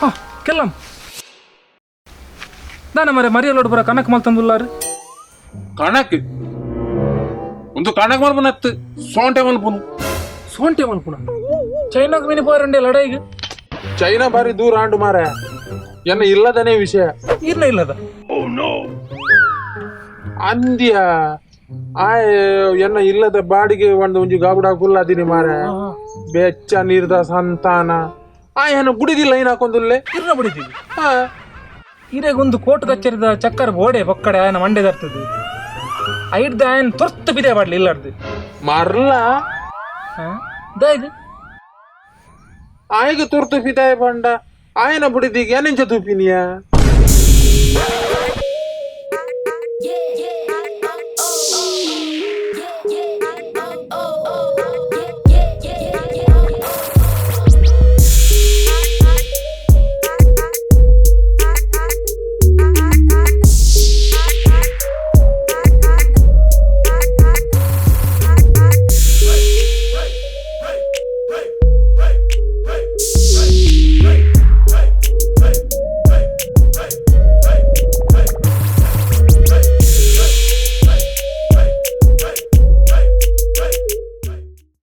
ಹಾ ಕೆಲ್ಲಂ ದಾನ ಮರೆ ಮರಿಯಲೋಡು ಪುರ ಕನಕ್ ಮಲ್ತಂದುಲ್ಲಾರು. ಕಣಕ್ ಒಂದು ಕಣಕ್ ಮಲ್ಪುನತ್ತು, ಸೋಂಟೆ ಮಲ್ಪುನು. ಸೋಂಟೆ ಮಲ್ಪುನ? ಚೈನಾಗ್ ಮಿನಿ ಪೋರಂಡೆ ಲಡಾಯಿಗ್? ಚೈನಾ ಬಾರಿ ದೂರ ಆಂಡು ಮಾರ, ಎನ್ನ ಇಲ್ಲದನೇ ವಿಷಯ. ಇರ್ನ ಇಲ್ಲದ? ಅಂದ್ಯ, ಆಯ್ ಎನ್ನ ಇಲ್ಲದ ಬಾಡಿಗೆ ಒಂದು ಒಂಜಿ ಗಾಬುಡ ಕುಲ್ಲಾದಿನಿ ಮಾರ. ಬೆಚ್ಚ ನೀರ್ದ ಸಂತಾನ, ಆಯ್ ಬುಡಿದಿ ಲೈನ್ ಹಾಕೊಂದುಲ್ಲೆ. ಇರ್ನ ಬಿಡಿದ್ದೀವಿ? ಹಾ. ಇರೆಗೊಂದು ಕೋರ್ಟ್ ಕಚೇರಿದ ಚಕ್ಕರ್ ಬೋಡೆ ಬೊಕ್ಕಡೆ ಆಯನ ಮಂಡೆ ದರ್ತದೆ. ಐಡ್ದ ಆಯನ್ ತೊರ್ತು ಬಿದೆ ಬಾಡ್ಲಿ ಇಲ್ಲಾರ್ದು. ಮರ್ಲ. ಹಾ, ದಾಯ್ದು? ಆಯ್ಗೆ ತುರ್ತು ಫಿದಾಯ ಬಂಡ, ಆಯನ ಬುಡಿದಿಗೆ ಏನೆಂಚ ತೂಪಿನಿಯ?